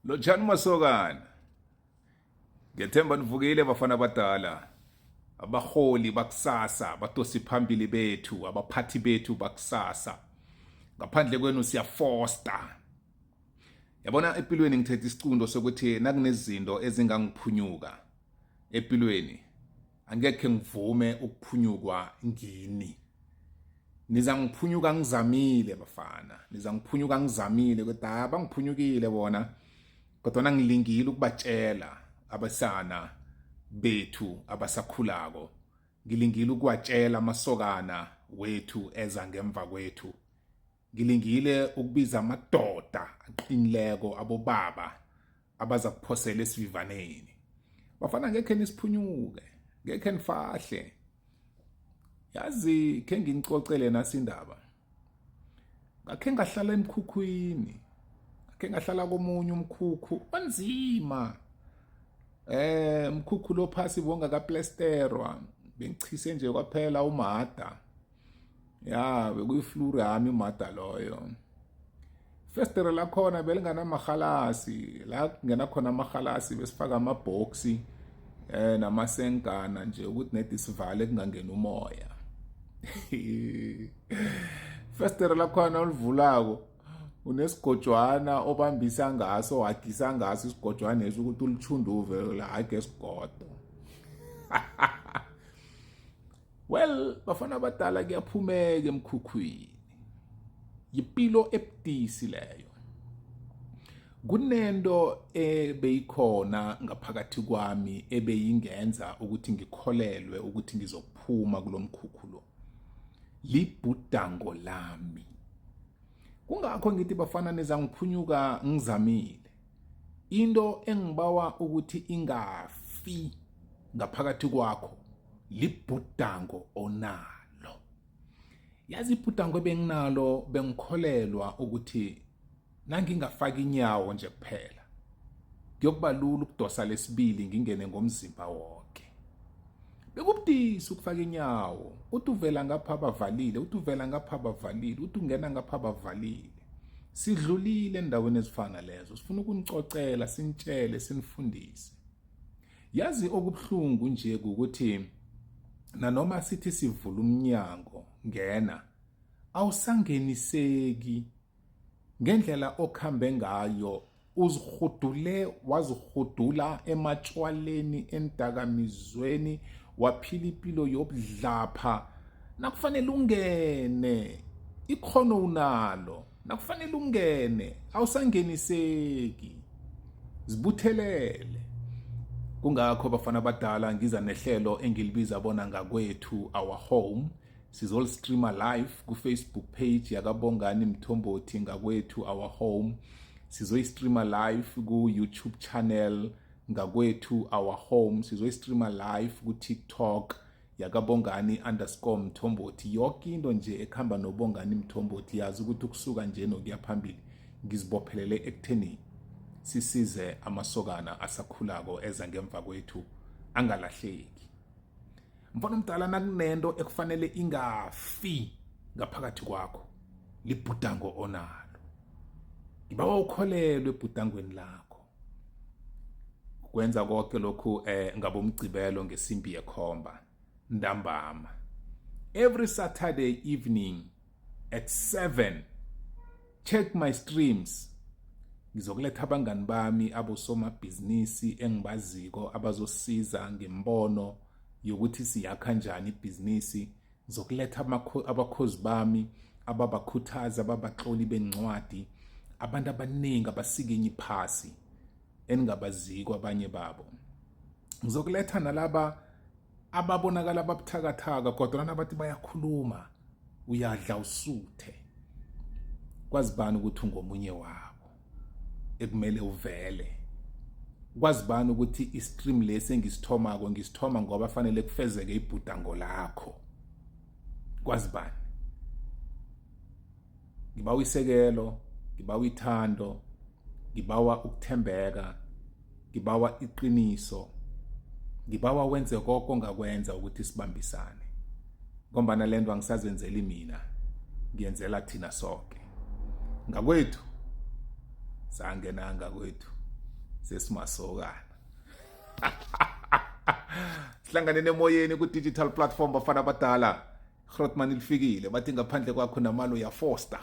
Lotshani masokana. Ngiyethemba nivukile bafana abadala. Abaholi bakusasa, abadosi phambili bethu, abaphathi bethu bakusasa. Ngaphandle kwenu siyafosta. Yabona empilweni ngithethe isiqundo sokuthi nakunezinto ezingangiphunyuka empilweni angekhe ngivume ukuphunyukwa ngini. Niza ngiphunyuka ngizamile bafana, niza ngiphunyuka ngizamile kodwa hayi bangiphunyukile bona, kodwa ngilingile ukubatshela abasana bethu abasakhulako, ngilingile ukuwatshela amasokana wethu eza ngemva kwethu, ngilingile ukubiza amadoda aqinileko, abobaba abaza kuphosela esivivaneni. Bafana, ngekhe nisiphunyuke, ngekhe nifahle. Yazi khe nginicocele nasindaba. Ngakhe ngahlala emkhukhwini, ngakhe ngahlala komunye umkhukhu onzima. Umkhukhu lo phasi bongakaplesterwa, bengichise nje kwaphela umada. Ya, bekuyifluru yami umada loyo. Festere lakhona belinganamahalasi, la kungena khona amahalasi besifaka amabhoksi namasenkana nje ukuthi nedi sivale kungangena umoya. Festere lakhona olivulako unesigojwana obambisa ngaso, wagisa ngaso isigojwana lesi ukuthi ulithunduve lahage esigodo. Well, bafana abadala, kuyaphumeka emkhukhwini. Yipilo ebudisi leyo. Kunento ebeyikhona ngaphakathi kwami ebeyingenza ukuthi ngikholelwe ukuthi ngizokuphuma kulomkhukhu lo. Libhudango lami. Kungakho ngithi bafana nizangiphunyuka ngizamile. Into engibawa ukuthi ingafi ngaphakathi kwakho libhudango onalo. Yazi ibhudango ebenginalo, bengikholelwa ukuthi nangingafaka inyawo nje kuphela kuyokuba lula ukudosa lesibili ngingene ngomzimba wonke. Bekubudisi ukufaka inyawo, uthi uvela ngapha bavalile, uthi uvela ngapha bavalile, uthi ungena ngapha bavalile. Sidlulile endaweni ezifana lezo, sifuna ukunicocela, sinitshele, sinifundise. Yazi okubuhlungu nje ukuthi nanoma sithi sivula umnyango ngena, awusangeniseki ngendlela okhambe ngayo. Uzihudule, wazihudula ematshwaleni, endakamizweni, waphila impilo yobudlapha. Nakufanele ungene, ikhono unalo, nakufanele ungene awusangeniseki, zibuthelele. Kungakho bafana abadala ngiza nehlelo engilibiza bona Ngakwethu, Our Home. Sizolistreama live ku-Facebook page yakaBongani Mthombothi, Ngakwethu Our Home. Sizoyistreama live ku-YouTube channel Ngakwethu Our Home. Sizoyistreama live ku-TikTok yakaBongani_Mthombothi. Yonke into nje ekuhamba noBongani Mthombothi, yazi ukuthi ukusuka nje nokuya phambili ngizibophelele ekutheni sisize amasokana asakhulako eza ngemva kwethu angalahleki. Mfana omdala, nakunento ekufanele ingafi ngaphakathi kwakho, libhudango onalo. Ngibawa ukholelwe ebhudangweni lakho. Kwenza konke lokhu ngabomgcibelo ngesimbi yekhomba ntambama, every Saturday evening at 7. Check my streams. Ngizokuletha abangani bami abosomabhizinisi engibaziko abazosiza ngembono yokuthi siyakha kanjani ibhizinisi. Ngizokuletha abakhozi bami ababakhuthaza, ababatloli bencwadi, abantu abaningi abasikinye iphasi eningabaziko abanye babo. Ngizokuletha nalaba ababonakala babuthakathaka kodwa nabathi bayakhuluma uyadla usuthe. Kwazi bani ukuthi ungomunye wabo ekumele uvele? Kwazi bani ukuthi istream lesi engisithomako ngisithoma ngoba fanele kufezeke ibhudango lakho? Kwazi bani? Ngibawa isekelo, ngibawa ithando, ngibawa ukuthembeka, ngibawa iqiniso, ngibawa wenze konke ongakwenza ukuthi sibambisane, ngombana lento angisazenzeli mina, ngiyenzela thina sonke. Ngakwethu sangena ngakwethu. Sesimasokana. Sihlangane nemoyeni ku-digital platform, bafana abadala. Grootman lifikile, bathi ngaphandle kwakho namalo ya foster.